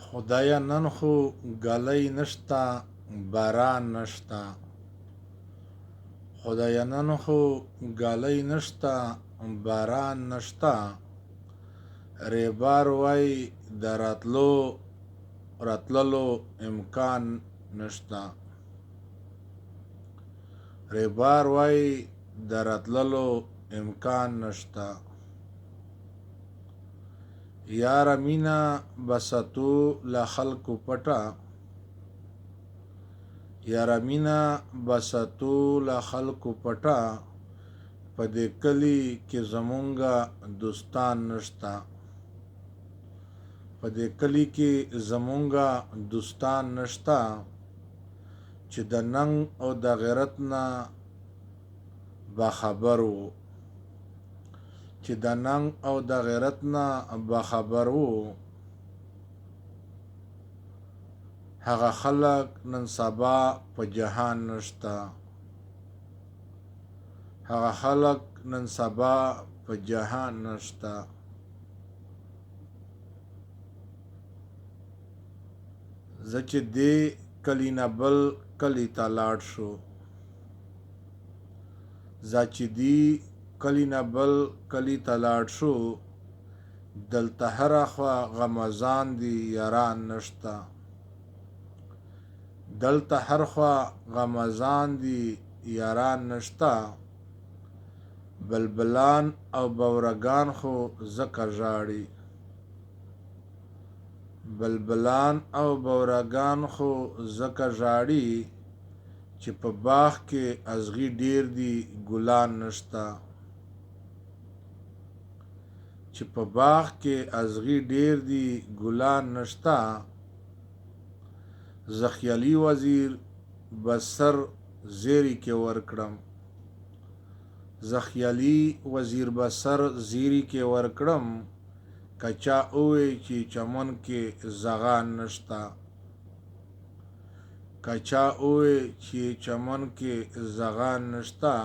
خدایه نن خو ږلۍ نشته باران نشته خدایه نن خو ږلۍ نشته باران نشته ریبار وای د راتلو راتللو امکان نشته ریبار وای د راتللو امکان نشته یاره مینه به ساتو له خلکو پټه یاره مینه به ساتو له خلکو پټه په دې کلي کې زمونږه دوستان نشته په دې کلي کې زمونږه دوستان نشته چې د ننګ او د غیرت نه باخبر وو چې د ننګ او د غیرت نه باخبر وو هغه خلک نن سبا په جهان نشته هغه خلک نن سبا په جهان نشته. زه چې دې کلي نه بل کلي ته لاړ شو زه چې دي کلي نه بل کلي ته لاړ شو دلته هره خوا غمزان دي یاران نشته دلته هر خوا غمزان دي یاران نشته بلبلان او بورګان خو ځکه ژاړي بلبلان او بورګان خو ځکه ژاړي چې په باغ کې ازغي ډېر دي ګلان نشته چې په باغ کې ازغي ډېر دي ګلان نشته زه خیالي وزیر به سر زیری کې ورکړم زه خیالي وزیر به سر زیری کې ورکړم که چا ووی چې چمن کې زغان نشته که چا ووی چې چمن کې زغان نشته.